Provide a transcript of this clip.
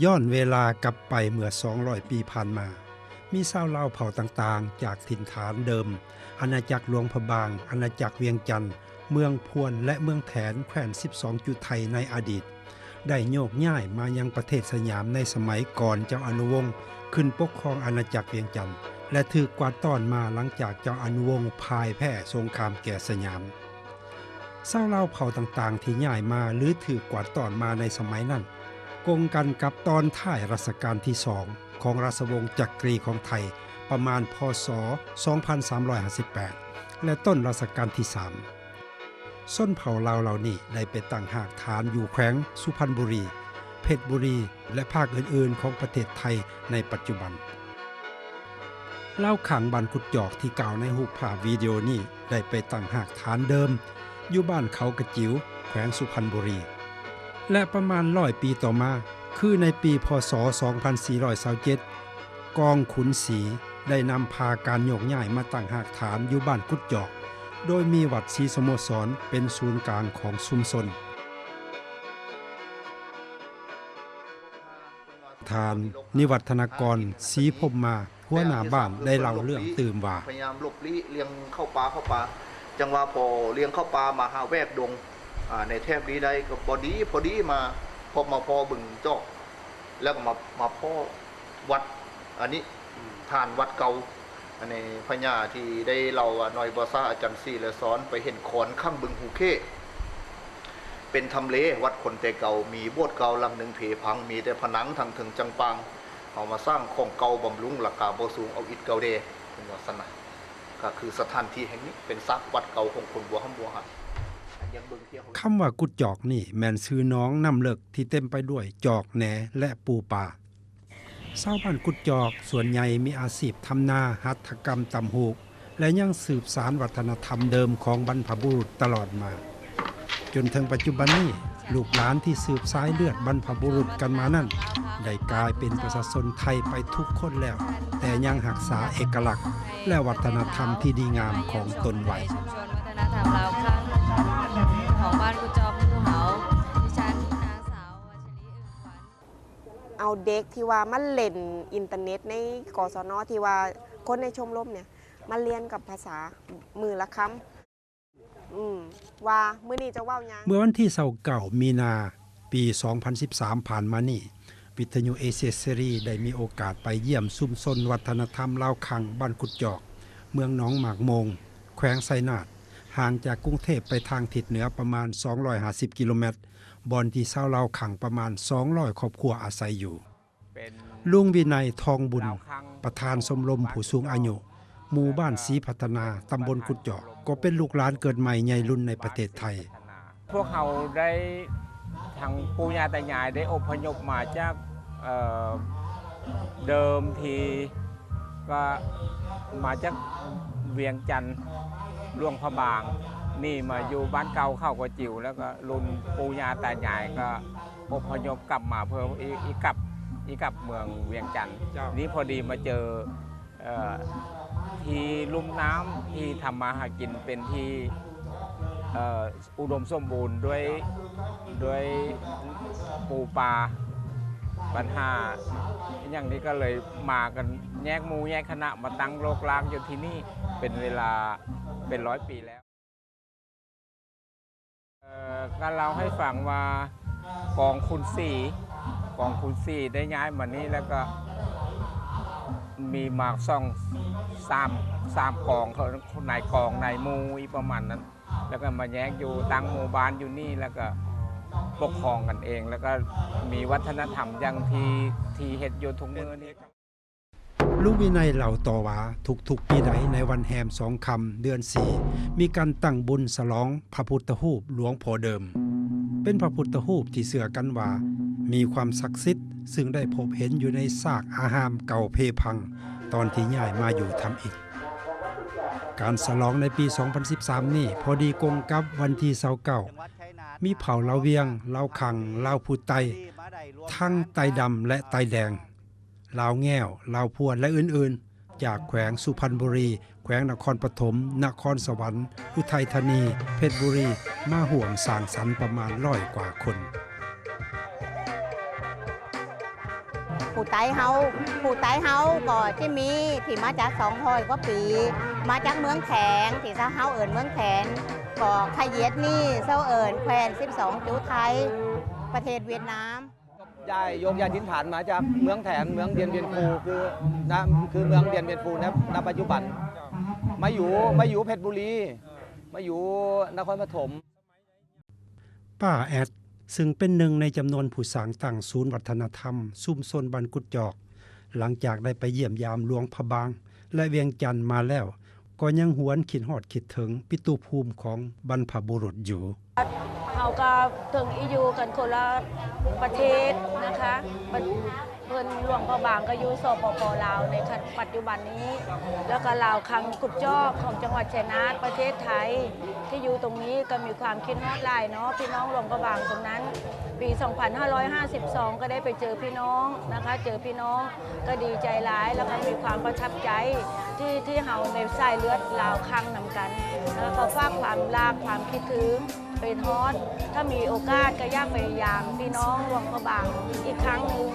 ຍ້ອນເວລາກັບໄປເມື່ອສອງຮ້ອຍປີຜ່ານມາ, ມີຊາວລາວເຜົ່າຕ່າງໆຈາກຖິ່ນຖານເດີມ, ອານາຈັກຫຼວງພະບາງ, ອານາຈັກວຽງຈັນ, ເມືອງພວນ ແລະ ເມືອງແຖນ ແຂວນສິບສອງຈຸໄທໃນອະດີດ, ໄດ້ໂຍກຍ້າຍມາຍັງປະເທດສະຫຍາມໃນສະໄໝກ່ອນເຈົ້າອະນຸວົງຂຶ້ນປົກຄອງອານາຈັກວຽງຈັນ ແລະ ຖືກກວາດຕ້ອນມາຫຼັງຈາກເຈົ້າອະນຸວົງພ່າຍແພ້ສົງຄາມແກ່ສະຫຍາມ. ຊາວລາວເຜົ່າຕ່າງໆທີ່ຍ້າຍມາ ຫຼື ຖືກກວາດຕ້ອນມາໃນສະໄໝນັ້ນ ກົງກັນກັບຕອນທ້າຍລັດຊະການທີສອງຂອງລາຊະວົງຈັກກຣີຂອງໄທ ປະມານ ພ.ສ. ສອງພັນສາມຮ້ອຍຫ້າສິບແປດ ແລະ ຕົ້ນລັດຊະການທີສາມ. ຊົນເຜົ່າລາວເຫຼົ່ານີ້ໄດ້ໄປຕັ້ງຮາກຖານຢູ່ແຂວງສຸພັນບຸຣີ, ເພັດບຸຣີ ແລະ ພາກອື່ນໆຂອງປະເທດໄທໃນປັດຈຸບັນ. ລາວຂ້າງບ້ານກຸດຈອກທີ່ກ່າວໃນຮູບພາບວິດີໂອນີ້ ໄດ້ໄປຕັ້ງຮາກຖານເດີມຢູ່ບ້ານເຂົາກະຈິວ ແຂວງສຸພັນບຸຣີ ແລະ ປະມານຮ້ອຍປີຕໍ່ມາ ຄືໃນປີ ພ.ສ. ສອງພັນສີ່ຮ້ອຍຊາວເຈັດ ກອງຂຸນສີໄດ້ນຳພາການໂຍກຍ້າຍມາຕັ້ງຮາກຖານຢູ່ບ້ານກຸດຈອກ ໂດຍມີວັດສີສະໂມສອນເປັນສູນກາງຂອງຊຸມຊົນ. ທ່ານ ນິວັດທະນາກອນ ສີພົມມາ ຫົວໜ້າບ້ານໄດ້ເລົ່າເລື່ອງຕື່ມວ່າ ພະຍາຍາມຫຼົບຫຼີກລ່ຽງເຂົ້າປ່າ ເຂົ້າປ່າ ຈັ່ງວ່າພໍລ່ຽງເຂົ້າປ່າມາຫາແວກດົງ ອາ ໃນແຖບນີ້ໄດ້ກໍພໍດີ ພໍດີມາ ພໍມາພໍ້ບຶງຈອກ ແລ້ວກໍມາ ມາພໍ້ວັດ ອັນນີ້ ອືມ ຖານວັດເກົ່າ. ອັນນີ້ພະຍາທີ່ໄດ້ເລົ່າວ່າ ນ້ອຍບໍ່ຊ້າອາຈານສີແລະສອນໄປເຫັນຄອນຂ້າງບຶງຫູເຄ ເປັນທຳເລວັດຄົນແຕ່ເກົ່າ ມີໂບດເກົ່າຫຼັງໜຶ່ງເພພັງ ມີແຕ່ຜະໜັງທາງເທິງຈັງປາງ ເຮົາມາສ້າງຂອງເກົ່າບຳລຸງ ລາຄາບໍ່ສູງ ເອົາອິດເກົ່າແດ່ ເພິ່ນວ່າຊັ້ນນະ. ກໍຄືສະຖານທີ່ແຫ່ງນີ້ເປັນຊາກວັດເກົ່າຂອງຄົນບົວຫຳບົວຫານ ອັນຍັງເບິ່ງທ່ຽວ. ຄຳວ່າກຸດຈອກນີ້ແມ່ນຊື່ໜອງນ້ຳເລິກທີ່ເຕັມໄປດ້ວຍຈອກ ແໜ ແລະ ປູປາ. ຊາວບ້ານກຸດຈອກສ່ວນໃຫຍ່ມີອາຊີບທຳນາ, ຫັດຖະກຳຕ່ຳຫູກ ແລະ ຍັງສືບສານວັດທະນະທຳເດີມຂອງບັນພະບຸລຸດຕະຫຼອດມາ. ຈົນເຖິງປັດຈຸບັນນີ້, ລູກຫຼານທີ່ສືບສາຍເລືອດບັນພະບຸລຸດກັນມານັ້ນ ໄດ້ກາຍເປັນປະຊາຊົນໄທໄປທຸກຄົນແລ້ວ, ແຕ່ຍັງຮັກສາເອກະລັກ ແລະ ວັດທະນະທຳທີ່ດີງາມຂອງຕົນໄວ້. ຊຸມຊົນວັດທະນະທຳລາວຄ້າງຂອງບ້ານກຸດຈອກໝູ່ເຮົາ ດິສັນ ນາງສາວ ວັດຊະລີ ອຶ້ງຂວັນ. ເອົາເດັກທີ່ວ່າມາຫຼິ້ນອິນເຕີເນັດໃນ ກສນ ທີ່ວ່າຄົນໃນຊົມລົມເນີ້ຍ ມາລຽນກັບພາສາມື້ລະຄຳ ອືມ ວ່າມື້ນີ້ຈະເວົ້າຫຍັງ. ເມື່ອວັນທີຊາວເກົ້າ ມີນາ ປີສອງພັນສິບສາມ ຜ່ານມານີ້, ວິທະຍຸເອເຊຍເສລີໄດ້ມີໂອກາດໄປຢ້ຽມຊຸມຊົນວັດທະນະທຳລາວຄັງບ້ານກຸດຈອກ, ເມືອງໜອງໝາກໂມງ, ແຂວງໄຊນາດ, ຫ່າງຈາກກຸງເທບໄປທາງທິດເໜືອປະມານສອງຮ້ອຍຫ້າສິບກິໂລແມັດ, ບ່ອນທີ່ຊາວລາວຄັງປະມານສອງຮ້ອຍຄອບຄົວອາໄສຢູ່. ເປັນ ລຸງວິໄນ ທອງບຸນ ລາວຄັງ ປະທານຊົມລົມຜູ້ສູງອາຍຸ ໝູ່ບ້ານສີພັດທະນາ ຕຳບົນກຸດຈອກ ກໍເປັນລູກຫຼານເກີດໃໝ່ໃຫຍ່ລຸນໃນປະເທດໄທ. ພວກເຮົາໄດ້ ທັງປູ່ຍ່າຕາຍາຍໄດ້ອົບພະຍົບມາຈາກ ເອີ ເດີມທີກໍມາຈາກວຽງຈັນ ຫຼວງພະບາງ ໜີມາຢູ່ບ້ານເກົ່າເຂົາກະຈິວ ແລ້ວກໍລຸນປູ່ຍ່າຕາຍາຍກໍອົບພະຍົບກັບມາເພື່ອ ອີ ອີກັບ ອີກັບເມືອງວຽງຈັນ. ເຈົ້າ ນີ້ພໍດີມາເຈີ ເອີ ທີ່ລຸ່ມນ້ຳ ທີ່ທຳມາຫາກິນເປັນທີ່ ເອີ ອຸດົມສົມບູນດ້ວຍ ດ້ວຍປູປາ ບັນຫາຫຍັງນີ້ ກໍເລີຍມາກັນແຍກໝູ່ແຍກຄະນະ ມາຕັ້ງໂລກລາກຢູ່ທີ່ນີ້ ເປັນເວລາເປັນຮ້ອຍປີແລ້ວ. ເອີ ກໍເລົ່າໃຫ້ຟັງວ່າ ກອງຂຸນສີ ກອງຂຸນສີໄດ້ຍ້າຍມານີ້ ແລ້ວກໍມີມາສອງ ສາມ ສາມກອງ ນາຍກອງ ນາຍໝູ່ ອີກປະມານນັ້ນ. ແລ້ວກໍມາແຍກຢູ່ ຕັ້ງໝູ່ບ້ານຢູ່ນີ້ ແລ້ວກໍປົກຄອງກັນເອງ ແລ້ວກໍມີວັດທະນະທຳຢ່າງທີ່ ທີ່ເຮັດຢູ່ທຸກມື້ນີ້. ລຸງວິໄນເລົ່າຕໍ່ວ່າ ທຸກໆປີໃດໃນວັນແຮມສອງຄ່ຳເດືອນສີ່ ມີການຕັ້ງບຸນສະຫຼອງພະພຸດທະຮູບຫຼວງພໍ່ເດີມ ເປັນພະພຸດທະຮູບທີ່ເຊື່ອກັນວ່າມີຄວາມສັກສິດ ຊຶ່ງໄດ້ພົບເຫັນຢູ່ໃນຊາກອາຮາມເກົ່າເພພັງ ຕອນທີ່ຍ້າຍມາຢູ່ທຳອິດ. ການສະຫຼອງໃນປີສອງພັນສິບສາມນີ້ ພໍດີກົງກັບວັນທີຊາວເກົ້າ ມີເຜົ່າລາວວຽງ, ລາວຄັງ, ລາວຜູ້ໄຕ, ທັງໄຕດຳ ແລະ ໄຕແດງ, ລາວແງ້ວ, ລາວພວນ ແລະ ອື່ນໆ ຈາກແຂວງສຸພັນບຸຣີ, ແຂວງນະຄອນປະຖົມ, ນະຄອນສະຫວັນ, ອຸໄທທານີ, ເພັດບຸຣີ ມາຮ່ວມສ້າງສັນປະມານຮ້ອຍກວ່າຄົນ. ຜູ້ໃຕ້ເຮົາ ຜູ້ໃຕ້ເຮົາກໍຈະມີທີ່ມາຈາກສອງຮ້ອຍກວ່າປີ ມາຈາກເມືອງແຂງ ທີ່ຊາວເຮົາເອີ້ນເມືອງແຂງ ກໍຂະຫຍຽດນີ້ ເຮົາເອີ້ນແຂວນສິບສອງຈຸໄທ ປະເທດຫວຽດນາມ. ຍ້າຍ ໂຍກຍ້າຍຖິ່ນຖານມາຈາກເມືອງແຂງ ເມືອງດຽນວຽນຟູ ຄືນະ ຄືເມືອງດຽນວຽນຟູໃນ ນະປັດຈຸບັນ ມາຢູ່ ມາຢູ່ເພັດບູລີ ມາຢູ່ນະຄອນປະຖົມ. ປ້າແອດ ຊຶ່ງເປັນໜຶ່ງໃນຈຳນວນຜູ້ສ້າງຕັ້ງສູນວັດທະນະທຳຊຸມຊົນບ້ານກຸດຈອກ ຫຼັງຈາກໄດ້ໄປຢ້ຽມຢາມຫຼວງພະບາງ ແລະ ວຽງຈັນມາແລ້ວ ກໍຍັງຫວນຄິດຮອດຄິດເຖິງປິຕຸພູມຂອງບັນພະບຸລຸດຢູ່. ເຮົາກໍເຖິງອີຢູ່ກັນຄົນລະປະເທດນະຄະ ເພິ່ນຫຼວງພະບາງກໍຢູ່ ສປປ ລາວ ໃນປັດຈຸບັນນີ້ ແລ້ວກໍລາວຄັງກຸດຈອກຂອງຈັງຫວັດໄຊນາດ ປະເທດໄທ ທີ່ຢູ່ຕົງນີ້ກໍມີຄວາມຄິດຮອດຫຼາຍເນາະ ພີ່ນ້ອງຫຼວງພະບາງຕົງນັ້ນ. ປີສອງພັນຫ້າຮ້ອຍຫ້າສິບສອງ ກໍໄດ້ໄປເຈີພີ່ນ້ອງນະຄະ ເຈີພີ່ນ້ອງກໍດີໃຈຫຼາຍ ແລ້ວກໍມີຄວາມປະທັບໃຈ ທີ່ ທີ່ເຮົາໃນສາຍເລືອດລາວຄັງນຳກັນ ແລ້ວກໍຝາກຄວາມລາກຄວາມຄິດເຖິງໄປຮອດ ຖ້າມີໂອກາດກໍຢາກໄປຢາມພີ່ນ້ອງຫຼວງພະບາງອີກຄັ້ງໜຶ່ງ.